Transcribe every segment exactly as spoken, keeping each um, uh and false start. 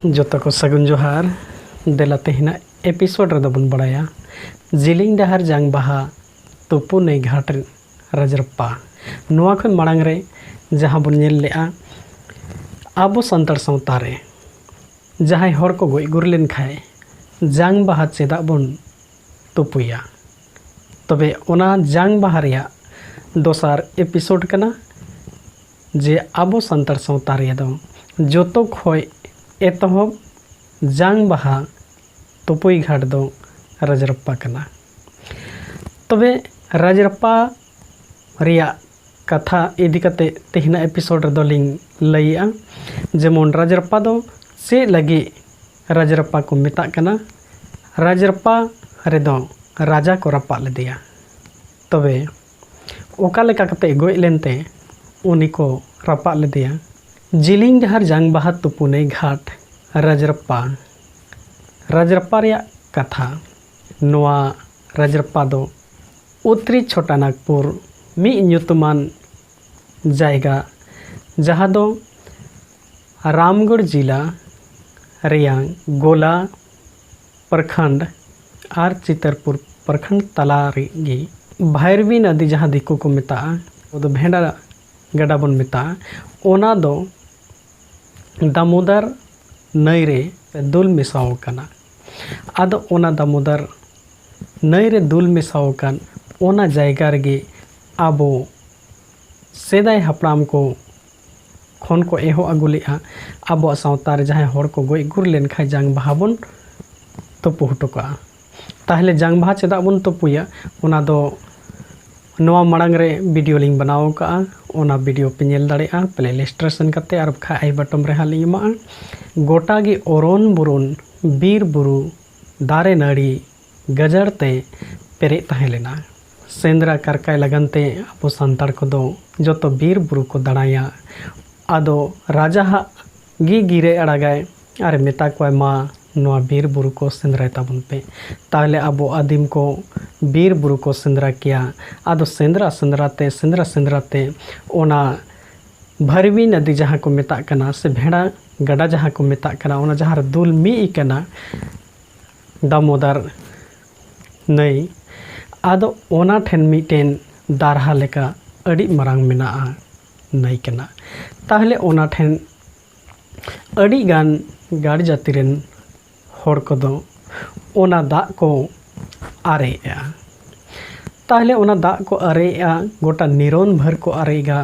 ᱡᱚᱛᱚ ᱠᱚ ᱥᱟᱹᱜᱩᱱ ᱡᱚᱦᱟᱨ᱾ ᱫᱮᱞᱟ ᱛᱮᱦᱮᱧᱟᱜ ᱮᱯᱤᱥᱳᱰ ᱨᱮᱫᱚ ᱵᱚᱱ ᱵᱟᱲᱟᱭᱟ ᱡᱤᱞᱤᱧ ᱰᱟᱦᱟᱨ ᱡᱟᱝ ᱵᱟᱦᱟ ᱛᱩᱯᱩ ᱱᱟᱹᱭ ᱜᱷᱟᱴ ᱨᱟᱡᱽᱨᱟᱯᱯᱟ᱾ ᱱᱚᱣᱟ ᱠᱷᱚᱱ ᱢᱟᱲᱟᱝ ᱨᱮ ᱡᱟᱦᱟᱸ ᱵᱚᱱ ᱧᱮᱞ ᱞᱮᱜᱼᱟ, ᱟᱵᱚ ᱥᱟᱱᱛᱟᱲ ᱥᱟᱶᱛᱟ ᱨᱮ ᱡᱟᱦᱟᱸᱭ ᱦᱚᱲ ᱠᱚ ᱜᱚᱡ ᱜᱩᱨ ᱞᱮᱱ ᱠᱷᱟᱡ ᱡᱟᱝ ᱵᱟᱦᱟ ᱪᱮᱫᱟᱜ ᱵᱚᱱ ᱛᱩᱯᱩᱭᱟ? ᱛᱚᱵᱮ ᱚᱱᱟ ᱡᱟᱝ ᱵᱟᱦᱟ ᱨᱮᱭᱟᱜ ᱫᱚᱥᱟᱨ ᱮᱯᱤᱥᱳᱰ ᱠᱟᱱᱟ, ᱡᱮ ᱟᱵᱚ ᱥᱟᱱᱛᱟᱲ ᱥᱟᱶᱛᱟ ᱨᱮᱫᱚ ᱡᱚᱛᱚ ᱠᱷᱚᱡ ᱮᱛᱚᱦᱚᱵ ᱡᱟᱝ ᱵᱟᱦᱟ ᱛᱩᱯᱩᱭ ᱜᱷᱟᱴ ᱫᱚ ᱨᱟᱡᱽᱨᱟᱯᱯᱟ ᱠᱟᱱᱟ᱾ ᱛᱚᱵᱮ ᱨᱟᱡᱽᱨᱟᱯᱯᱟ ᱨᱮᱭᱟᱜ ᱠᱟᱛᱷᱟ ᱤᱫᱤ ᱠᱟᱛᱮ ᱛᱮᱦᱮᱧᱟᱜ ᱮᱯᱤᱥᱳᱰ ᱨᱮᱫᱚ ᱞᱤᱧ ᱞᱟᱹᱭᱮᱜᱼᱟ, ᱡᱮᱢᱚᱱ ᱨᱟᱡᱽᱨᱟᱯᱯᱟ ᱫᱚ ᱪᱮᱫ ᱞᱟᱹᱜᱤᱫ ᱨᱟᱡᱽᱨᱟᱯᱯᱟ ᱠᱚ ᱢᱮᱛᱟᱜ ᱠᱟᱱᱟ, ᱨᱟᱡᱽᱨᱟᱯᱯᱟ ᱨᱮᱫᱚ ᱨᱟᱡᱟ ᱠᱚ ᱨᱟᱯᱟᱜ ᱞᱮᱫᱮᱭᱟ᱾ ᱛᱚᱵᱮ ᱚᱠᱟ ᱞᱮᱠᱟ ᱠᱟᱛᱮ ᱜᱚᱡ ᱞᱮᱱᱛᱮ ᱩᱱᱤ ᱠᱚ ᱨᱟᱯᱟᱜ ᱞᱮᱫᱮᱭᱟ? ᱡᱤᱞᱤᱧ ᱰᱟᱦᱟᱨ ᱡᱟᱝ ᱵᱟᱦᱟ ᱛᱩᱯᱩᱱᱟᱹᱭ ᱜᱷᱟᱴ ᱨᱟᱡᱽᱨᱟᱯᱯᱟ᱾ ᱨᱟᱡᱽᱨᱟᱯᱯᱟ ᱨᱮᱭᱟᱜ ᱠᱟᱛᱷᱟ᱾ ᱱᱚᱣᱟ ᱨᱟᱡᱽᱨᱟᱯᱯᱟ ᱫᱚ ᱩᱛᱛᱨᱤ ᱪᱷᱳᱴᱟᱱᱟᱜᱽᱯᱩᱨ ᱢᱤᱫ ᱧᱩᱛᱩᱢᱟᱱ ᱡᱟᱭᱜᱟ, ᱡᱟᱦᱟᱸ ᱫᱚ ᱨᱟᱢᱜᱚᱲ ᱡᱤᱞᱟ ᱨᱮᱭᱟᱝ ᱜᱳᱞᱟ ᱯᱨᱚᱠᱷᱚᱸᱰ ᱟᱨ ᱪᱤᱛᱟᱨᱯᱩᱨ ᱯᱨᱚᱠᱷᱚᱸᱰ ᱛᱟᱞᱟ ᱨᱮᱜᱮ ᱵᱷᱟᱭᱨᱵᱤ ᱱᱚᱫᱤ, ᱡᱟᱦᱟᱸ ᱫᱤᱠᱩ ᱠᱚ ᱢᱮᱛᱟᱜᱼᱟ, ᱟᱵᱚ ᱫᱚ ᱵᱷᱮᱰᱟ ᱜᱟᱰᱟ ᱵᱚᱱ ᱢᱮᱛᱟᱜᱼᱟ, ᱚᱱᱟ ᱫᱚ ᱫᱟᱢᱳᱫᱚᱨ ᱱᱟᱹᱭ ᱨᱮ ᱫᱩᱞ ᱢᱮᱥᱟᱣ ᱟᱠᱟᱱᱟ᱾ ᱟᱫᱚ ᱚᱱᱟ ᱫᱟᱢᱳᱫᱚᱨ ᱱᱟᱹᱭ ᱨᱮ ᱫᱩᱞ ᱢᱮᱥᱟᱣ ᱟᱠᱟᱱ ᱚᱱᱟ ᱡᱟᱭᱜᱟ ᱨᱮᱜᱮ ᱟᱵᱚ ᱥᱮᱫᱟᱭ ᱦᱟᱯᱲᱟᱢ ᱠᱚ ᱠᱷᱚᱱ ᱠᱚ ᱮᱦᱚᱵ ᱟᱹᱜᱩ ᱞᱮᱫᱼᱟ᱾ ᱟᱵᱚᱣᱟᱜ ᱥᱟᱶᱛᱟ ᱨᱮ ᱡᱟᱦᱟᱸᱭ ᱦᱚᱲ ᱠᱚ ᱜᱚᱡ ᱜᱩᱨ ᱞᱮᱱᱠᱷᱟᱱ ᱡᱟᱝ ᱵᱟᱦᱟ ᱵᱚᱱ ᱛᱩᱯᱩ ᱦᱚᱴᱚ ᱠᱟᱜᱼᱟ᱾ ᱛᱟᱦᱚᱞᱮ ᱡᱟᱝ ᱵᱟᱦᱟ ᱪᱮᱫᱟᱜ ᱵᱚᱱ ᱛᱩᱯᱩᱭᱟ, ᱚᱱᱟ ᱫᱚ ᱱᱚᱣᱟ ᱢᱟᱲᱟᱝ ᱨᱮ ᱵᱷᱤᱰᱤᱭᱳ ᱞᱤᱧ ᱵᱮᱱᱟᱣ ᱟᱠᱟᱫᱼᱟ, ᱚᱱᱟ ᱵᱷᱤᱰᱤᱭᱳ ᱯᱮ ᱧᱮᱞ ᱫᱟᱲᱮᱭᱟᱜᱼᱟ ᱯᱞᱮᱞᱤᱥᱴ ᱨᱮ ᱥᱮᱱ ᱠᱟᱛᱮ, ᱟᱨ ᱵᱟᱠᱷᱟᱡ ᱟᱭ ᱵᱟᱴᱚᱱ ᱨᱮ ᱦᱟᱸᱜ ᱞᱤᱧ ᱮᱢᱟᱜᱼᱟ᱾ ᱜᱚᱴᱟ ᱜᱮ ᱚᱨᱚᱱ ᱵᱩᱨᱩᱱ, ᱵᱤᱨ ᱵᱩᱨᱩ, ᱫᱟᱨᱮ ᱱᱟᱹᱲᱤ ᱜᱟᱡᱟᱲ ᱛᱮ ᱯᱮᱨᱮᱡ ᱛᱟᱦᱮᱸ ᱞᱮᱱᱟ᱾ ᱥᱮᱸᱫᱽᱨᱟ ᱠᱟᱨᱠᱟᱭ ᱞᱟᱹᱜᱤᱫ ᱛᱮ ᱟᱵᱚ ᱥᱟᱱᱛᱟᱲ ᱠᱚᱫᱚ ᱡᱚᱛᱚ ᱵᱤᱨ ᱵᱩᱨᱩ ᱠᱚ ᱫᱟᱬᱟᱭᱟ᱾ ᱟᱫᱚ ᱨᱟᱡᱟ ᱦᱟᱜ ᱜᱮ ᱜᱤᱨᱟᱹᱭ ᱟᱲᱟᱜᱟᱭ ᱟᱨ ᱢᱮᱛᱟ ᱠᱚᱣᱟᱭ, ᱢᱟ ᱱᱚᱣᱟ ᱵᱤᱨ ᱵᱩᱨᱩ ᱠᱚ ᱥᱮᱸᱫᱽᱨᱟᱭ ᱛᱟᱵᱚᱱ ᱯᱮ᱾ ᱛᱟᱦᱚᱞᱮ ᱟᱵᱚ ᱟᱹᱫᱤᱢ ᱠᱚ ᱵᱤᱨ ᱵᱩᱨᱩ ᱠᱚ ᱥᱮᱸᱫᱽᱨᱟ ᱠᱮᱭᱟ᱾ ᱟᱫᱚ ᱥᱮᱸᱫᱽᱨᱟ ᱥᱮᱸᱫᱽᱨᱟ ᱛᱮ, ᱥᱮᱸᱫᱽᱨᱟ ᱥᱮᱸᱫᱽᱨᱟ ᱛᱮ ᱚᱱᱟ ᱵᱷᱟᱨᱣᱤ ᱱᱚᱫᱤ ᱡᱟᱦᱟᱸ ᱠᱚ ᱢᱮᱛᱟᱜ ᱠᱟᱱᱟ, ᱥᱮ ᱵᱷᱮᱲᱟ ᱜᱟᱰᱟ ᱡᱟᱦᱟᱸ ᱠᱚ ᱢᱮᱛᱟᱜ ᱠᱟᱱᱟ, ᱚᱱᱟ ᱡᱟᱦᱟᱸ ᱨᱮ ᱫᱩᱞ ᱢᱤᱫ ᱟᱠᱟᱱᱟ ᱫᱟᱢᱳᱫᱚᱨ ᱱᱟᱹᱭ, ᱟᱫᱚ ᱚᱱᱟ ᱴᱷᱮᱱ ᱢᱤᱫᱴᱮᱱ ᱫᱟᱨᱦᱟ ᱞᱮᱠᱟ ᱟᱹᱰᱤ ᱢᱟᱨᱟᱝ ᱢᱮᱱᱟᱜᱼᱟ, ᱱᱟᱹᱭ ᱠᱟᱱᱟ᱾ ᱛᱟᱦᱚᱞᱮ ᱚᱱᱟ ᱴᱷᱮᱱ ᱟᱹᱰᱤ ᱜᱟᱱ ᱜᱟᱲ ᱡᱟᱹᱛᱤ ᱨᱮᱱ ᱦᱚᱲ ᱠᱚᱫᱚ ᱚᱱᱟ ᱫᱟᱜ ᱠᱚ ᱟᱨᱮᱡᱼᱟ᱾ ᱛᱟᱦᱚᱞᱮ ᱚᱱᱟ ᱫᱟᱜ ᱠᱚ ᱟᱨᱮᱡᱼᱟ, ᱜᱚᱴᱟ ᱱᱤᱨᱚᱱ ᱵᱷᱟᱹᱨ ᱠᱚ ᱟᱨᱮᱡᱟ᱾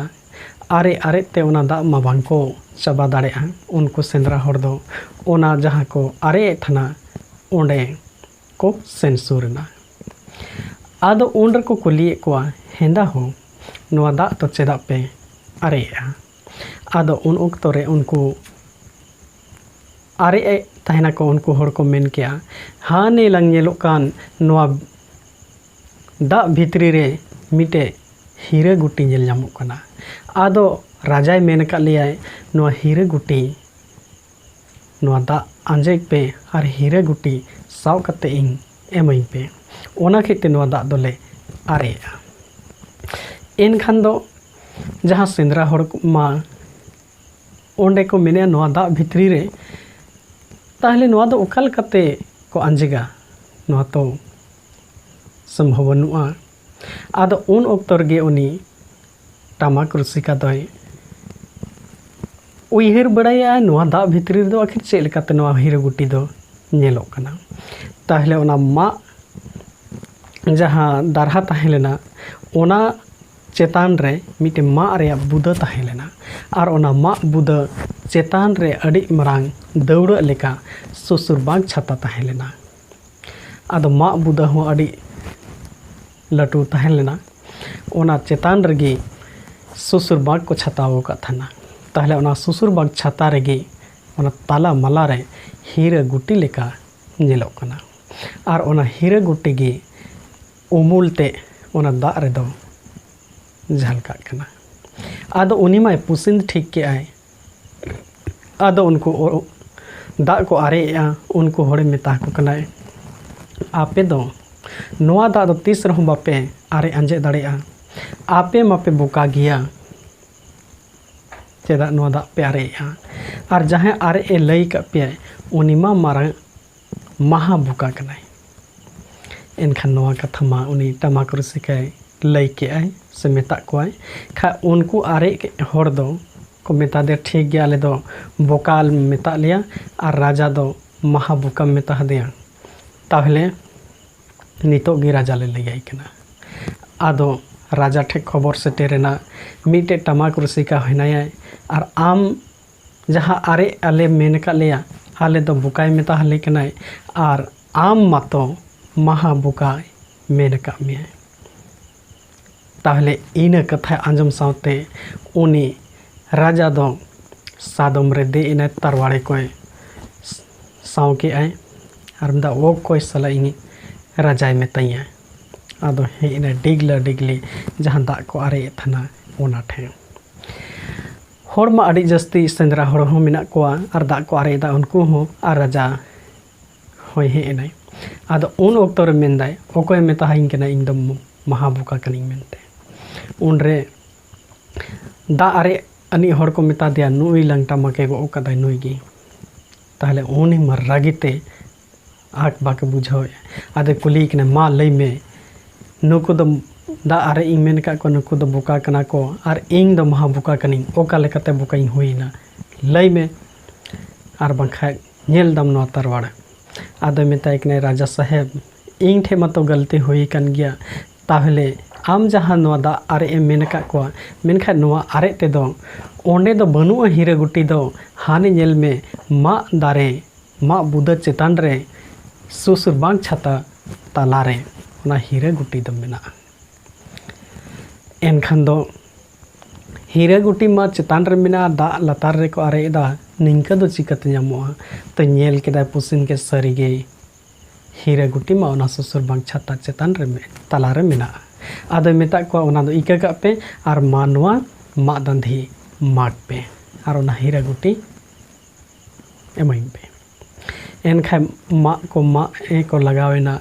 ᱟᱨᱮᱡ ᱟᱨᱮᱡ ᱛᱮ ᱚᱱᱟ ᱫᱟᱜ ᱢᱟ ᱵᱟᱝ ᱠᱚ ᱪᱟᱵᱟ ᱫᱟᱲᱮᱭᱟᱜᱼᱟ᱾ ᱩᱱᱠᱩ ᱥᱮᱸᱫᱽᱨᱟ ᱦᱚᱲ ᱫᱚ ᱚᱱᱟ ᱡᱟᱦᱟᱸ ᱠᱚ ᱟᱨᱮᱡ ᱮᱫ ᱛᱟᱦᱮᱱᱟ, ᱚᱸᱰᱮ ᱠᱚ ᱥᱮᱱ ᱥᱩᱨ ᱮᱱᱟ᱾ ᱟᱫᱚ ᱩᱱ ᱨᱮᱠᱚ ᱠᱩᱞᱤᱭᱮᱫ ᱠᱚᱣᱟ, "ᱦᱮᱸᱫᱟ ᱦᱳ, ᱱᱚᱣᱟ ᱫᱟᱜ ᱫᱚ ᱪᱮᱫᱟᱜ ᱯᱮ ᱟᱨᱮᱡᱼᱟ?" ᱟᱫᱚ ᱩᱱ ᱚᱠᱛᱚ ᱨᱮ ᱩᱱᱠᱩ ᱟᱨᱮᱡ ᱮᱫ ᱛᱟᱦᱮᱱᱟᱠᱚ, ᱩᱱᱠᱩ ᱦᱚᱲ ᱠᱚ ᱢᱮᱱ ᱠᱮᱜᱼᱟ, "ᱦᱟᱱᱮ ᱞᱟᱝ ᱧᱮᱞᱚᱜ ᱠᱟᱱ ᱱᱚᱣᱟ ᱫᱟᱜ ᱵᱷᱤᱛᱨᱤ ᱨᱮ ᱢᱤᱫᱴᱮᱡ ᱦᱤᱨᱟᱹ ᱜᱩᱴᱤ ᱧᱮᱞ ᱧᱟᱢᱚᱜ ᱠᱟᱱᱟ᱾ ᱟᱫᱚ ᱨᱟᱡᱟᱭ ᱢᱮᱱ ᱟᱠᱟᱫ ᱞᱮᱭᱟᱭ, ᱱᱚᱣᱟ ᱦᱤᱨᱟᱹ ᱜᱩᱴᱤ, ᱱᱚᱣᱟ ᱫᱟᱜ ᱟᱸᱡᱮᱫ ᱯᱮ ᱟᱨ ᱦᱤᱨᱟᱹ ᱜᱩᱴᱤ ᱥᱟᱵ ᱠᱟᱛᱮ ᱤᱧ ᱮᱢᱟᱹᱧ ᱯᱮ, ᱚᱱᱟ ᱠᱷᱟᱹᱛᱤᱨ ᱛᱮ ᱱᱚᱣᱟ ᱫᱟᱜ ᱫᱚᱞᱮ ᱟᱨᱮᱡᱼᱟ᱾" ᱮᱱᱠᱷᱟᱱ ᱫᱚ ᱡᱟᱦᱟᱸ ᱥᱮᱸᱫᱽᱨᱟ ᱦᱚᱲ ᱢᱟ ᱚᱸᱰᱮ ᱠᱚ ᱢᱮᱱᱮᱫᱼᱟ, "ᱱᱚᱣᱟ ᱫᱟᱜ ᱵᱷᱤᱛᱨᱤ ᱨᱮ, ᱛᱟᱦᱚᱞᱮ ᱱᱚᱣᱟ ᱫᱚ ᱚᱠᱟ ᱞᱮᱠᱟᱛᱮ ᱠᱚ ᱟᱸᱡᱮᱜᱟ? ᱱᱚᱣᱟ ᱛᱚ ᱥᱚᱢᱵᱷᱚᱵ ᱵᱟᱹᱱᱩᱜᱼᱟ᱾" ᱟᱫᱚ ᱩᱱ ᱚᱠᱛᱚ ᱨᱮᱜᱮ ᱩᱱᱤ ᱴᱟᱢᱟᱠ ᱨᱩᱥᱤᱠᱟ ᱫᱚᱭ ᱩᱭᱦᱟᱹᱨ ᱵᱟᱲᱟᱭᱟ, ᱱᱚᱣᱟ ᱫᱟᱜ ᱵᱷᱤᱛᱨᱤ ᱨᱮᱫᱚ ᱟᱹᱠᱷᱤᱨ ᱪᱮᱫ ᱞᱮᱠᱟᱛᱮ ᱱᱚᱣᱟ ᱦᱤᱨᱟᱹ ᱜᱩᱴᱤ ᱫᱚ ᱧᱮᱞᱚᱜ ᱠᱟᱱᱟ᱾ ᱛᱟᱦᱚᱞᱮ ᱚᱱᱟ ᱢᱟᱜ ᱡᱟᱦᱟᱸ ᱫᱟᱨᱦᱟ ᱛᱟᱦᱮᱸ ᱞᱮᱱᱟ, ᱚᱱᱟ ᱪᱮᱛᱟᱱ ᱨᱮ ᱢᱤᱫᱴᱮᱱ ᱢᱟᱜ ᱨᱮᱭᱟᱜ ᱵᱩᱫᱟᱹ ᱛᱟᱦᱮᱸ ᱞᱮᱱᱟ᱾ ᱟᱨ ᱚᱱᱟ ᱢᱟᱜ ᱵᱩᱫᱟᱹ ᱪᱮᱛᱟᱱ ᱨᱮ ᱟᱹᱰᱤ ᱢᱟᱨᱟᱝ ᱫᱟᱹᱣᱲᱟᱹᱜ ᱞᱮᱠᱟ ᱥᱩᱥᱩᱨ ᱵᱟᱜᱽ ᱪᱷᱟᱛᱟ ᱛᱟᱦᱮᱸ ᱞᱮᱱᱟ᱾ ᱟᱫᱚ ᱢᱟᱜ ᱵᱩᱫᱟᱹ ᱦᱚᱸ ᱟᱹᱰᱤ ᱞᱟᱹᱴᱩ ᱛᱟᱦᱮᱸ ᱞᱮᱱᱟ᱾ ᱚᱱᱟ ᱪᱮᱛᱟᱱ ᱨᱮᱜᱮ ᱥᱩᱥᱩᱨ ᱵᱟᱜᱽ ᱠᱚ ᱪᱷᱟᱛᱟᱣ ᱟᱠᱟᱫ ᱛᱟᱦᱮᱱᱟ᱾ ᱛᱟᱦᱚᱞᱮ ᱚᱱᱟ ᱥᱩᱥᱩᱨ ᱵᱟᱜᱽ ᱪᱷᱟᱛᱟ ᱨᱮᱜᱮ ᱚᱱᱟ ᱛᱟᱞᱟ ᱢᱟᱞᱟ ᱨᱮ ᱦᱤᱨᱟᱹ ᱜᱩᱴᱤ ᱞᱮᱠᱟ ᱧᱮᱞᱚᱜ ᱠᱟᱱᱟ᱾ ᱟᱨ ᱚᱱᱟ ᱦᱤᱨᱟᱹ ᱜᱩᱴᱤ ᱜᱮ ᱩᱢᱩᱞ ᱛᱮ ᱚᱱᱟ ᱫᱟᱜ ᱨᱮᱫᱚ ᱡᱷᱟᱞᱠᱟᱜ ᱠᱟᱱᱟ᱾ ᱟᱫᱚ ᱩᱱᱤ ᱢᱟᱭ ᱯᱩᱥᱤᱱ ᱴᱷᱤᱠ ᱠᱮᱜᱼᱟᱭ᱾ ᱟᱫᱚ ᱩᱱᱠᱩ ᱚ-, ᱫᱟᱜ ᱠᱚ ᱟᱨᱮᱡᱮᱜᱼᱟ, ᱩᱱᱠᱩ ᱦᱚᱲᱮ ᱢᱮᱛᱟ ᱠᱚ ᱠᱟᱱᱟᱭ, "ᱟᱯᱮ ᱫᱚ ᱱᱚᱣᱟ ᱫᱟᱜ ᱫᱚ ᱛᱤᱥ ᱨᱮᱦᱚᱸ ᱵᱟᱯᱮ ᱟᱨᱮᱡ ᱟᱸᱡᱮᱫ ᱫᱟᱲᱮᱭᱟᱜᱼᱟ, ᱟᱯᱮ ᱢᱟᱯᱮ ᱵᱚᱠᱟ ᱜᱮᱭᱟ, ᱪᱮᱫᱟᱜ ᱱᱚᱣᱟ ᱫᱟᱜ ᱯᱮ ᱟᱨᱮᱡ ᱮᱜᱼᱟ? ᱟᱨ ᱡᱟᱦᱟᱸᱭ ᱟᱨᱮᱡ ᱮ ᱞᱟᱹᱭ ᱠᱟᱜ ᱯᱮᱭᱟᱭ, ᱩᱱᱤ ᱢᱟ ᱢᱟᱨᱟᱝ ᱢᱟᱦᱟ ᱵᱚᱠᱟ ᱠᱟᱱᱟᱭ᱾ ᱮᱱᱠᱷᱟᱱ ᱱᱚᱣᱟ ᱠᱟᱛᱷᱟ ᱢᱟ ᱩᱱᱤ ᱴᱟᱢᱟᱠ ᱨᱩᱥᱤᱠᱟᱭ ᱞᱟᱹᱭ ᱠᱮᱜᱼᱟᱭ ᱥᱮ ᱢᱮᱛᱟᱜ ᱠᱚᱣᱟᱭ᱾ ᱠᱷᱟᱡ ᱩᱱᱠᱩ ᱟᱨᱮᱡ ᱦᱚᱲ ᱫᱚ ᱠᱚ ᱢᱮᱛᱟ ᱫᱮᱭᱟ, "ᱴᱷᱤᱠ ᱜᱮᱭᱟ, ᱟᱞᱮ ᱫᱚ ᱵᱚᱠᱟ ᱢᱮᱛᱟᱜ ᱞᱮᱭᱟ ᱟᱨ ᱨᱟᱡᱟ ᱫᱚ ᱢᱟᱦᱟ ᱵᱚᱠᱟᱢ ᱢᱮᱛᱟ ᱦᱟᱫᱮᱭᱟ, ᱛᱟᱦᱚᱞᱮ ᱱᱤᱛᱚᱜ ᱜᱮ ᱨᱟᱡᱟ ᱞᱮ ᱞᱟᱹᱭᱟᱭ ᱠᱟᱱᱟ᱾" ᱟᱫᱚ ᱨᱟᱡᱟ ᱴᱷᱮᱡ ᱠᱷᱚᱵᱚᱨ ᱥᱮᱴᱮᱨᱮᱱᱟ, ᱢᱤᱫᱴᱮᱡ ᱴᱟᱢᱟᱠ ᱨᱩᱥᱤᱠᱟ ᱦᱮᱱᱟᱭᱟ, ᱟᱨ ᱟᱢ ᱡᱟᱦᱟᱸ ᱟᱨᱮᱡ ᱟᱞᱮ ᱢᱮᱱ ᱟᱠᱟᱫ ᱞᱮᱭᱟ, ᱟᱞᱮ ᱫᱚ ᱵᱚᱠᱟᱭ ᱢᱮᱛᱟ ᱟᱞᱮ ᱠᱟᱱᱟᱭ, ᱟᱨ ᱟᱢ ᱢᱟᱛᱚ ᱢᱟᱦᱟ ᱵᱚᱠᱟᱭ ᱢᱮᱱ ᱟᱠᱟᱫ ᱢᱮᱭᱟᱭ᱾ ᱛᱟᱦᱚᱞᱮ ᱤᱱᱟᱹ ᱠᱟᱛᱷᱟ ᱟᱸᱡᱚᱢ ᱥᱟᱶᱛᱮ ᱩᱱᱤ ᱨᱟᱡᱟ ᱫᱚ ᱥᱟᱫᱚᱢ ᱨᱮ ᱫᱮᱡ ᱮᱱᱟᱭ, ᱛᱟᱨᱣᱟᱲᱮ ᱠᱚᱭ ᱥᱟᱶ ᱠᱮᱜᱼᱟᱭ ᱟᱨ ᱢᱮᱱᱫᱟ, "ᱚᱠᱚᱭ ᱥᱟᱞᱟᱜ ᱤᱧ ᱨᱟᱡᱟᱭ ᱢᱮᱛᱟᱹᱧᱟ?" ᱟᱫᱚ ᱦᱮᱡ ᱮᱱᱟᱭ ᱰᱤᱜᱽᱞᱟᱹ ᱰᱤᱜᱽᱞᱤ ᱡᱟᱦᱟᱸ ᱫᱟᱜ ᱠᱚ ᱟᱨᱮᱡ ᱮᱫ ᱛᱟᱦᱮᱱᱟ ᱚᱱᱟ ᱴᱷᱮᱱ᱾ ᱦᱚᱲ ᱢᱟ ᱟᱹᱰᱤ ᱡᱟᱹᱥᱛᱤ ᱥᱮᱸᱫᱽᱨᱟ ᱦᱚᱲ ᱦᱚᱸ ᱢᱮᱱᱟᱜ ᱠᱚᱣᱟ ᱟᱨ ᱫᱟᱜ ᱠᱚ ᱟᱨᱮᱡ ᱮᱫᱟ ᱩᱱᱠᱩ ᱦᱚᱸ, ᱟᱨ ᱨᱟᱡᱟ ᱦᱚᱸᱭ ᱦᱮᱡ ᱮᱱᱟᱭ᱾ ᱟᱫᱚ ᱩᱱ ᱚᱠᱛᱚ ᱨᱮ ᱢᱮᱱᱫᱟᱭ, "ᱚᱠᱚᱭᱮ ᱢᱮᱛᱟᱦᱟᱹᱧ ᱠᱟᱱᱟ ᱤᱧ ᱫᱚ ᱢᱟᱦᱟ ᱵᱚᱠᱟ ᱠᱟᱹᱱᱟᱹᱧ ᱢᱮᱱᱛᱮ?" ᱩᱱᱨᱮ ᱫᱟᱜ ᱟᱨᱮᱡ ᱟᱹᱱᱤᱡ ᱦᱚᱲ ᱠᱚ ᱢᱮᱛᱟ ᱫᱮᱭᱟ, "ᱱᱩᱭ ᱞᱟᱝ ᱴᱟᱢᱟᱠᱮ ᱜᱚᱜ ᱠᱟᱫᱟᱭ ᱱᱩᱭ ᱜᱮ᱾" ᱛᱟᱦᱞᱮ ᱩᱱᱤ ᱢᱟ ᱨᱟᱹᱜᱤ ᱛᱮ ᱟᱠ ᱵᱟᱠ ᱵᱩᱡᱷᱟᱹᱣᱮᱫᱼᱟ᱾ ᱟᱫᱚ ᱠᱩᱞᱤᱭᱮ ᱠᱟᱱᱟ, "ᱢᱟ ᱞᱟᱹᱭ ᱢᱮ, ᱱᱩᱠᱩ ᱫᱚ ᱫᱟᱜ ᱟᱨᱮᱡ ᱤᱧ ᱢᱮᱱ ᱟᱠᱟᱫ ᱠᱚᱣᱟ, ᱱᱩᱠᱩ ᱫᱚ ᱵᱚᱠᱟ ᱠᱟᱱᱟ ᱠᱚ ᱟᱨ ᱤᱧ ᱫᱚ ᱢᱟᱦᱟ ᱵᱚᱠᱟ ᱠᱟᱹᱱᱟᱹᱧ, ᱚᱠᱟ ᱞᱮᱠᱟᱛᱮ ᱵᱚᱠᱟᱧ ᱦᱩᱭᱮᱱᱟ? ᱞᱟᱹᱭ ᱢᱮ, ᱟᱨ ᱵᱟᱝᱠᱷᱟᱡ ᱧᱮᱞ ᱫᱟᱢ ᱱᱚᱣᱟ ᱛᱟᱨᱣᱟᱲ᱾" ᱟᱫᱚᱭ ᱢᱮᱛᱟᱭ ᱠᱟᱱᱟᱭ, "ᱨᱟᱡᱟ ᱥᱟᱦᱮᱵᱽ, ᱤᱧ ᱴᱷᱮᱡ ᱢᱟᱛᱚ ᱜᱟᱹᱞᱛᱤ ᱦᱩᱭ ᱟᱠᱟᱱ ᱜᱮᱭᱟ, ᱛᱟᱦᱚᱞᱮ ᱟᱢ ᱡᱟᱦᱟᱸ ᱱᱚᱣᱟ ᱫᱟᱜ ᱟᱨᱮᱡ ᱮᱢ ᱢᱮᱱ ᱟᱠᱟᱫ ᱠᱚᱣᱟ, ᱢᱮᱱᱠᱷᱟᱱ ᱱᱚᱣᱟ ᱟᱨᱮᱡ ᱛᱮᱫᱚ ᱚᱸᱰᱮ ᱫᱚ ᱵᱟᱹᱱᱩᱜᱼᱟ ᱦᱤᱨᱟᱹ ᱜᱩᱴᱤ ᱫᱚ, ᱦᱟᱱᱮ ᱧᱮᱞ ᱢᱮ ᱢᱟᱜ ᱫᱟᱨᱮ, ᱢᱟᱜ ᱵᱩᱫᱟᱹ ᱪᱮᱛᱟᱱ ᱨᱮ ᱥᱩᱥᱩᱨ ᱵᱟᱝ ᱪᱷᱟᱛᱟ ᱛᱟᱞᱟᱨᱮ ᱚᱱᱟ ᱦᱤᱨᱟᱹ ᱜᱩᱴᱤ ᱫᱚ ᱢᱮᱱᱟᱜᱼᱟ᱾" ᱮᱱᱠᱷᱟᱱ ᱫᱚ ᱦᱤᱨᱟᱹ ᱜᱩᱴᱤ ᱢᱟ ᱪᱮᱛᱟᱱ ᱨᱮ ᱢᱮᱱᱟᱜᱼᱟ, ᱫᱟᱜ ᱞᱟᱛᱟᱨ ᱨᱮᱠᱚ ᱟᱨᱮᱡ ᱮᱫᱟ, ᱱᱤᱝᱠᱟᱹ ᱫᱚ ᱪᱤᱠᱟᱹᱛᱮ ᱧᱟᱢᱚᱜᱼᱟ? ᱛᱚ ᱧᱮᱞ ᱠᱮᱫᱟᱭ ᱯᱩᱥᱤᱱ ᱜᱮ ᱥᱟᱹᱨᱤᱜᱮ ᱦᱤᱨᱟᱹ ᱜᱩᱴᱤ ᱢᱟ ᱚᱱᱟ ᱥᱩᱥᱩᱨ ᱵᱟᱝ ᱪᱷᱟᱛᱟ ᱪᱮᱛᱟᱱ ᱨᱮ ᱢᱮ-, ᱛᱟᱞᱟᱨᱮ ᱢᱮᱱᱟᱜᱼᱟ᱾ ᱟᱫᱚᱭ ᱢᱮᱛᱟᱫ ᱠᱚᱣᱟ, "ᱚᱱᱟ ᱫᱚ ᱤᱠᱟᱹ ᱠᱟᱜ ᱯᱮ ᱟᱨ ᱢᱟ ᱱᱚᱣᱟ ᱢᱟᱜ ᱫᱟᱸᱫᱷᱤ ᱢᱟᱜᱽ ᱯᱮ ᱟᱨ ᱚᱱᱟ ᱦᱤᱨᱟᱹ ᱜᱩᱴᱤ ᱮᱢᱟᱹᱧ ᱯᱮ᱾" ᱮᱱᱠᱷᱟᱱ ᱢᱟᱜ ᱠᱚ ᱢᱟᱜ ᱮ ᱠᱚ ᱞᱟᱜᱟᱣ ᱮᱱᱟ᱾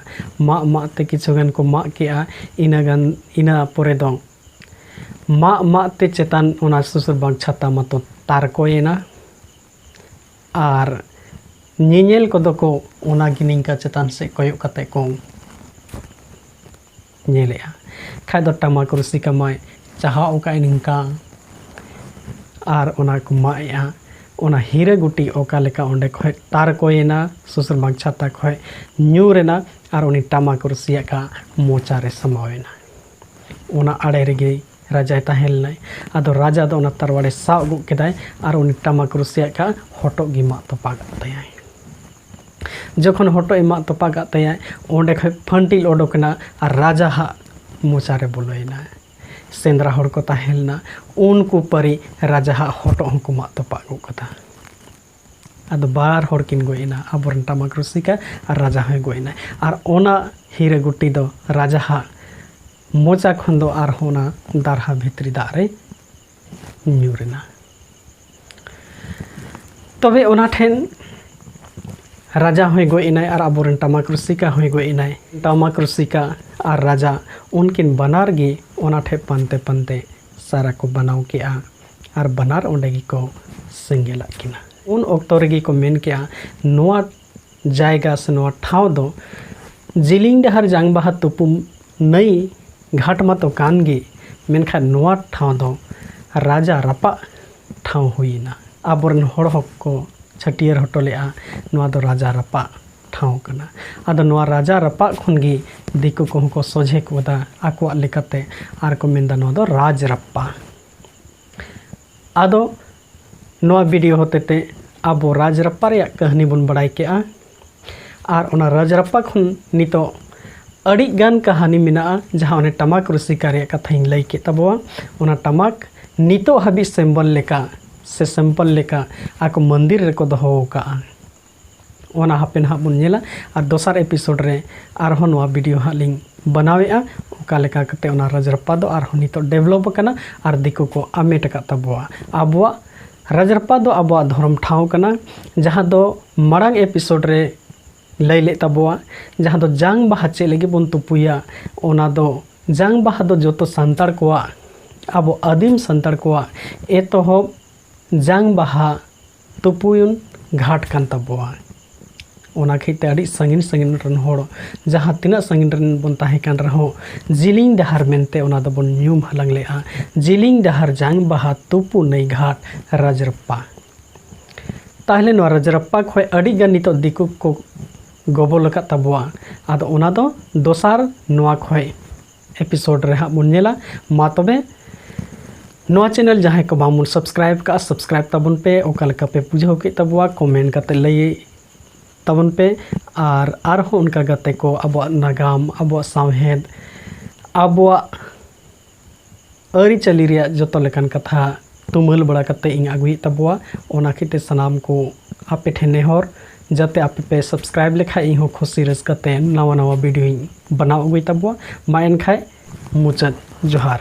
ᱢᱟᱜ ᱢᱟᱜ ᱛᱮ ᱠᱤᱪᱷᱩ ᱜᱟᱱ ᱠᱚ ᱢᱟᱜ ᱠᱮᱜᱼᱟ᱾ ᱤᱱᱟᱹ ᱜᱟᱱ, ᱤᱱᱟᱹ ᱯᱚᱨᱮ ᱫᱚ ᱢᱟᱜ ᱢᱟᱜ ᱛᱮ ᱪᱮᱛᱟᱱ ᱚᱱᱟ ᱥᱩᱥᱩᱨᱵᱟᱝ ᱪᱷᱟᱛᱟ ᱢᱟᱛᱚ ᱛᱟᱨᱠᱚᱭᱮᱱᱟ᱾ ᱟᱨ ᱧᱮᱧᱮᱞ ᱠᱚᱫᱚ ᱠᱚ ᱚᱱᱟᱜᱮ ᱱᱤᱝᱠᱟ ᱪᱮᱛᱟᱱ ᱥᱮᱫ ᱠᱚᱭᱚᱜ ᱠᱟᱛᱮ ᱠᱚ ᱧᱮᱞᱮᱜᱼᱟ᱾ ᱠᱷᱟᱡ ᱫᱚ ᱴᱟᱢᱟᱠ ᱨᱩᱥᱤᱠᱟ ᱢᱟᱭ ᱪᱟᱦᱟᱣ ᱟᱠᱟᱫ ᱱᱤᱝᱠᱟ, ᱟᱨ ᱚᱱᱟ ᱠᱚ ᱢᱟᱜ ᱮᱜᱼᱟ᱾ ᱚᱱᱟ ᱦᱤᱨᱟᱹ ᱜᱩᱴᱤ ᱚᱠᱟ ᱞᱮᱠᱟ ᱚᱸᱰᱮ ᱠᱷᱚᱡ ᱛᱟᱨᱠᱚᱭᱮᱱᱟ, ᱥᱩᱥᱩᱨᱵᱟᱝ ᱪᱷᱟᱛᱟ ᱠᱷᱚᱡ ᱧᱩᱨ ᱮᱱᱟ, ᱟᱨ ᱩᱱᱤ ᱴᱟᱢᱟᱠ ᱨᱩᱥᱤᱭᱟᱜ ᱠᱟ ᱢᱚᱪᱟ ᱨᱮ ᱥᱟᱢᱟᱣ ᱮᱱᱟ᱾ ᱚᱱᱟ ᱟᱲᱮ ᱨᱮᱜᱮ ᱨᱟᱡᱟᱭ ᱛᱟᱦᱮᱸ ᱞᱮᱱᱟᱭ᱾ ᱟᱫᱚ ᱨᱟᱡᱟ ᱫᱚ ᱚᱱᱟ ᱛᱟᱨᱣᱟᱲᱮ ᱥᱟᱵ ᱜᱚᱫ ᱠᱮᱫᱟᱭ ᱟᱨ ᱩᱱᱤ ᱴᱟᱢᱟᱠ ᱨᱩᱥᱤᱭᱟᱜ ᱠᱟ ᱦᱚᱴᱚᱜ ᱜᱮ ᱢᱟᱜ ᱛᱚᱯᱟᱜ ᱟᱫ ᱛᱟᱭᱟᱭ᱾ ᱡᱚᱠᱷᱚᱱ ᱦᱚᱴᱚᱜ ᱮ ᱢᱟᱜ ᱛᱚᱯᱟᱜ ᱟᱫ ᱛᱟᱭᱟᱭ, ᱚᱸᱰᱮ ᱠᱷᱚᱡ ᱯᱷᱟᱹᱱᱴᱤᱞ ᱚᱰᱚᱠ ᱮᱱᱟ ᱟᱨ ᱨᱟᱡᱟ ᱦᱟᱜ ᱢᱚᱪᱟ ᱨᱮ ᱵᱚᱞᱚᱭᱮᱱᱟ᱾ ᱥᱮᱸᱫᱽᱨᱟ ᱦᱚᱲ ᱠᱚ ᱛᱟᱦᱮᱸ ᱞᱮᱱᱟ, ᱩᱱᱠᱩ ᱯᱟᱹᱨᱤ ᱨᱟᱡᱟ ᱦᱟᱜ ᱦᱚᱴᱚᱜ ᱦᱚᱸᱠᱚ ᱢᱟᱜ ᱛᱚᱯᱟᱜ ᱜᱚᱫ ᱠᱟᱫᱟ᱾ ᱟᱫᱚ ᱵᱟᱨ ᱦᱚᱲ ᱠᱤᱱ ᱜᱚᱡ ᱮᱱᱟ, ᱟᱵᱚᱨᱮᱱ ᱴᱟᱢᱟᱠ ᱨᱩᱥᱤᱠᱟ ᱟᱨ ᱨᱟᱡᱟ ᱦᱚᱸᱭ ᱜᱚᱡ ᱮᱱᱟ᱾ ᱟᱨ ᱚᱱᱟ ᱦᱤᱨᱟᱹ ᱜᱩᱴᱤ ᱫᱚ ᱨᱟᱡᱟ ᱦᱟᱜ ᱢᱚᱪᱟ ᱠᱷᱚᱱ ᱫᱚ ᱟᱨᱦᱚᱸ ᱚᱱᱟ ᱫᱟᱨᱦᱟ ᱵᱷᱤᱛᱨᱤ ᱫᱟᱜ ᱨᱮ ᱧᱩᱨ ᱮᱱᱟ᱾ ᱛᱚᱵᱮ ᱚᱱᱟ ᱴᱷᱮᱱ ᱨᱟᱡᱟ ᱦᱚᱸᱭ ᱜᱚᱡ ᱮᱱᱟᱭ ᱟᱨ ᱟᱵᱚᱨᱮᱱ ᱴᱟᱢᱟᱠ ᱨᱩᱥᱤᱠᱟ ᱦᱚᱸᱭ ᱜᱚᱡ ᱮᱱᱟᱭ᱾ ᱴᱟᱢᱟᱠ ᱨᱩᱥᱤᱠᱟ ᱟᱨ ᱨᱟᱡᱟ ᱩᱱᱠᱤᱱ ᱵᱟᱱᱟᱨ ᱜᱮ ᱚᱱᱟ ᱴᱷᱮᱱ ᱯᱟᱱᱛᱮ ᱯᱟᱱᱛᱮ ᱥᱟᱨᱟ ᱠᱚ ᱵᱮᱱᱟᱣ ᱠᱮᱜᱼᱟ ᱟᱨ ᱵᱟᱱᱟᱨ ᱚᱸᱰᱮ ᱜᱮᱠᱚ ᱥᱮᱸᱜᱮᱞᱟᱜ ᱠᱤᱱᱟ᱾ ᱩᱱ ᱚᱠᱛᱚ ᱨᱮᱜᱮ ᱠᱚ ᱢᱮᱱ ᱠᱮᱜᱼᱟ, ᱱᱚᱣᱟ ᱡᱟᱭᱜᱟ ᱥᱮ ᱱᱚᱣᱟ ᱴᱷᱟᱶ ᱫᱚ ᱡᱤᱞᱤᱧ ᱰᱟᱦᱟᱨ ᱡᱟᱝ ᱵᱟᱦᱟ ᱛᱩᱯᱩ ᱱᱟᱹᱭ ᱜᱷᱟᱴ ᱢᱟᱛᱚ ᱠᱟᱱ ᱜᱮ, ᱢᱮᱱᱠᱷᱟᱱ ᱱᱚᱣᱟ ᱴᱷᱟᱶ ᱫᱚ ᱨᱟᱡᱟ ᱨᱟᱯᱟᱜ ᱴᱷᱟᱶ ᱦᱩᱭᱮᱱᱟ᱾ ᱟᱵᱚᱨᱮᱱ ᱦᱚᱲ ᱦᱚᱸᱠᱚ ᱪᱷᱟᱹᱴᱭᱟᱹᱨ ᱦᱚᱴᱚ ᱞᱮᱫᱼᱟ, ᱱᱚᱣᱟ ᱫᱚ ᱨᱟᱡᱟ ᱨᱟᱯᱟᱜ ᱴᱷᱟᱶ ᱠᱟᱱᱟ᱾ ᱟᱫᱚ ᱱᱚᱣᱟ ᱨᱟᱡᱟ ᱨᱟᱯᱟᱜ ᱠᱷᱚᱱ ᱜᱮ ᱫᱤᱠᱩ ᱠᱚᱦᱚᱸ ᱠᱚ ᱥᱚᱡᱷᱮ ᱠᱚᱫᱟ ᱟᱠᱚᱣᱟᱜ ᱞᱮᱠᱟᱛᱮ, ᱟᱨ ᱠᱚ ᱢᱮᱱᱫᱟ ᱱᱚᱣᱟ ᱫᱚ ᱨᱟᱡᱽ ᱨᱟᱯᱯᱟ᱾ ᱟᱫᱚ ᱱᱚᱣᱟ ᱵᱷᱤᱰᱤᱭᱳ ᱦᱚᱛᱮᱛᱮ ᱟᱵᱚ ᱨᱟᱡᱽ ᱨᱟᱯᱯᱟ ᱨᱮᱭᱟᱜ ᱠᱟᱹᱦᱱᱤ ᱵᱚᱱ ᱵᱟᱲᱟᱭ ᱠᱮᱜᱼᱟ᱾ ᱟᱨ ᱚᱱᱟ ᱨᱟᱡᱽ ᱨᱟᱯᱯᱟ ᱠᱷᱚᱱ ᱱᱤᱛᱚᱜ ᱟᱹᱰᱤ ᱜᱟᱱ ᱠᱟᱹᱦᱱᱤ ᱢᱮᱱᱟᱜᱼᱟ, ᱡᱟᱦᱟᱸ ᱚᱱᱮ ᱴᱟᱢᱟᱠ ᱨᱩᱥᱤᱠᱟ ᱨᱮᱭᱟᱜ ᱠᱟᱛᱷᱟᱧ ᱞᱟᱹᱭ ᱠᱮᱫ ᱛᱟᱵᱚᱣᱟ᱾ ᱚᱱᱟ ᱴᱟᱢᱟᱠ ᱱᱤᱛᱚᱜ ᱦᱟᱹᱵᱤᱡ ᱥᱮᱢᱵᱚᱞ ᱞᱮᱠᱟ ᱥᱮ ᱥᱮᱢᱯᱚᱞ ᱞᱮᱠᱟ ᱟᱠᱚ ᱢᱚᱱᱫᱤᱨ ᱨᱮᱠᱚ ᱫᱚᱦᱚ ᱟᱠᱟᱜᱼᱟ᱾ ᱚᱱᱟ ᱦᱟᱯᱮ ᱱᱟᱦᱟᱜ ᱵᱚᱱ ᱧᱮᱞᱟ᱾ ᱟᱨ ᱫᱚᱥᱟᱨ ᱮᱯᱤᱥᱳᱰ ᱨᱮ ᱟᱨᱦᱚᱸ ᱱᱚᱣᱟ ᱵᱷᱤᱰᱤᱭᱳ ᱦᱟᱸᱜ ᱞᱤᱧ ᱵᱮᱱᱟᱣᱮᱫᱼᱟ, ᱚᱠᱟ ᱞᱮᱠᱟ ᱠᱟᱛᱮ ᱚᱱᱟ ᱨᱟᱡᱽᱨᱟᱯᱯᱟ ᱫᱚ ᱟᱨᱦᱚᱸ ᱱᱤᱛᱚᱜ ᱰᱮᱵᱷᱞᱚᱯ ᱟᱠᱟᱱᱟ ᱟᱨ ᱫᱤᱠᱩ ᱠᱚ ᱟᱢᱮᱴ ᱟᱠᱟᱫ ᱛᱟᱵᱚᱣᱟ᱾ ᱟᱵᱚᱣᱟᱜ ᱨᱟᱡᱽᱨᱟᱯᱯᱟ ᱫᱚ ᱟᱵᱚᱣᱟᱜ ᱫᱷᱚᱨᱚᱢ ᱴᱷᱟᱶ ᱠᱟᱱᱟ, ᱡᱟᱦᱟᱸ ᱫᱚ ᱢᱟᱲᱟᱝ ᱮᱯᱤᱥᱳᱰ ᱨᱮ ᱞᱟᱹᱭ ᱞᱮᱫ ᱛᱟᱵᱚᱣᱟ, ᱡᱟᱦᱟᱸ ᱫᱚ ᱡᱟᱝ ᱵᱟᱦᱟ ᱪᱮᱫ ᱞᱟᱹᱜᱤᱫ ᱵᱚᱱ ᱛᱩᱯᱩᱭᱟ, ᱚᱱᱟ ᱫᱚ ᱡᱟᱝ ᱵᱟᱦᱟ ᱫᱚ ᱡᱚᱛᱚ ᱥᱟᱱᱛᱟᱲ ᱠᱚᱣᱟᱜ ᱟᱵᱚ ᱟᱹᱫᱤᱢ ᱥᱟᱱᱛᱟᱲ ᱠᱚᱣᱟᱜ ᱮᱛᱚᱦᱚᱵ ᱡᱟᱝ ᱵᱟᱦᱟ ᱛᱩᱯᱩᱭᱩᱱ ᱜᱷᱟᱴ ᱠᱟᱱ ᱛᱟᱵᱚᱣᱟ᱾ ᱚᱱᱟ ᱠᱷᱟᱹᱛᱤᱨ ᱛᱮ ᱟᱹᱰᱤ ᱥᱟᱺᱜᱤᱧ ᱥᱟᱺᱜᱤᱧ ᱨᱮᱱ ᱦᱚᱲ ᱡᱟᱦᱟᱸ ᱛᱤᱱᱟᱹᱜ ᱥᱟᱺᱜᱤᱧ ᱨᱮᱱ ᱵᱚᱱ ᱛᱟᱦᱮᱸ ᱠᱟᱱ ᱨᱮᱦᱚᱸ, ᱡᱤᱞᱤᱧ ᱰᱟᱦᱟᱨ ᱢᱮᱱᱛᱮ ᱚᱱᱟ ᱫᱚᱵᱚᱱ ᱧᱩᱢ ᱦᱟᱞᱟᱝ ᱞᱮᱫᱼᱟ, ᱡᱤᱞᱤᱧ ᱰᱟᱦᱟᱨ ᱡᱟᱝ ᱵᱟᱦᱟ ᱛᱩᱯᱩ ᱱᱟᱹᱭ ᱜᱷᱟᱴ ᱨᱟᱡᱽᱨᱟᱯᱯᱟ᱾ ᱛᱟᱦᱞᱮ ᱱᱚᱣᱟ ᱨᱟᱡᱽᱨᱟᱯᱯᱟ ᱠᱷᱚᱱ ᱟᱹᱰᱤ ᱜᱟᱱ ᱱᱤᱛᱚᱜ ᱫᱤᱠᱩ ᱠᱚ ᱜᱚᱵᱚᱞ ᱟᱠᱟᱫ ᱛᱟᱵᱚᱣᱟ᱾ ᱟᱫᱚ ᱚᱱᱟ ᱫᱚ ᱫᱚᱥᱟᱨ ᱱᱚᱣᱟ ᱠᱷᱚᱱ ᱮᱯᱤᱥᱳᱰ ᱨᱮ ᱦᱟᱸᱜ ᱵᱚᱱ ᱧᱮᱞᱟ᱾ ᱢᱟ ᱛᱚᱵᱮ ᱱᱚᱣᱟ ᱪᱮᱱᱮᱞ ᱡᱟᱦᱟᱸᱭ ᱠᱚ ᱵᱟᱝᱵᱚᱱ ᱥᱟᱵᱥᱠᱨᱟᱭᱤᱵ ᱠᱟᱜᱼᱟ, ᱥᱟᱵᱥᱠᱨᱟᱭᱤᱵ ᱛᱟᱵᱚᱱ ᱯᱮ᱾ ᱚᱠᱟ ᱞᱮᱠᱟ ᱯᱮ ᱵᱩᱡᱷᱟᱹᱣ ᱠᱮᱫ ᱛᱟᱵᱚᱣᱟ ᱠᱚᱢᱮᱱᱴ ᱠᱟᱛᱮ ᱞᱟᱹᱭ ᱛᱟᱵᱚᱱ ᱯᱮ᱾ ᱟᱨ ᱟᱨᱦᱚᱸ ᱚᱱᱠᱟ ᱜᱟᱛᱮ ᱠᱚ ᱟᱵᱚᱣᱟᱜ ᱱᱟᱜᱟᱢ, ᱟᱵᱚᱣᱟᱜ ᱥᱟᱶᱦᱮᱫ, ᱟᱵᱚᱣᱟᱜ ᱟᱹᱨᱤᱪᱟᱹᱞᱤ ᱨᱮᱭᱟᱜ ᱡᱚᱛᱚ ᱞᱮᱠᱟᱱ ᱠᱟᱛᱷᱟ ᱛᱩᱢᱟᱹᱞ ᱵᱟᱲᱟ ᱠᱟᱛᱮ ᱤᱧ ᱟᱹᱜᱩᱭᱮᱫ ᱛᱟᱵᱚᱣᱟ᱾ ᱚᱱᱟ ᱠᱷᱟᱹᱛᱤᱨ ᱛᱮ ᱥᱟᱱᱟᱢ ᱠᱚ ᱟᱯᱮ ᱴᱷᱮᱱ ᱱᱮᱦᱚᱨ, ᱡᱟᱛᱮ ᱟᱯᱮ ᱯᱮ ᱥᱟᱵᱥᱠᱨᱟᱭᱤᱵ ᱞᱮᱠᱷᱟᱡ ᱤᱧ ᱦᱚᱸ ᱠᱷᱩᱥᱤ ᱨᱟᱹᱥᱠᱟᱹ ᱛᱮ ᱱᱟᱣᱟ ᱱᱟᱣᱟ ᱵᱷᱤᱰᱤᱭᱳᱧ ᱵᱮᱱᱟᱣ ᱟᱹᱜᱩᱭ ᱛᱟᱵᱚᱣᱟ᱾ ᱢᱟ ᱮᱱᱠᱷᱟᱡ ᱢᱩᱪᱟᱹᱫ ᱡᱚᱦᱟᱨ᱾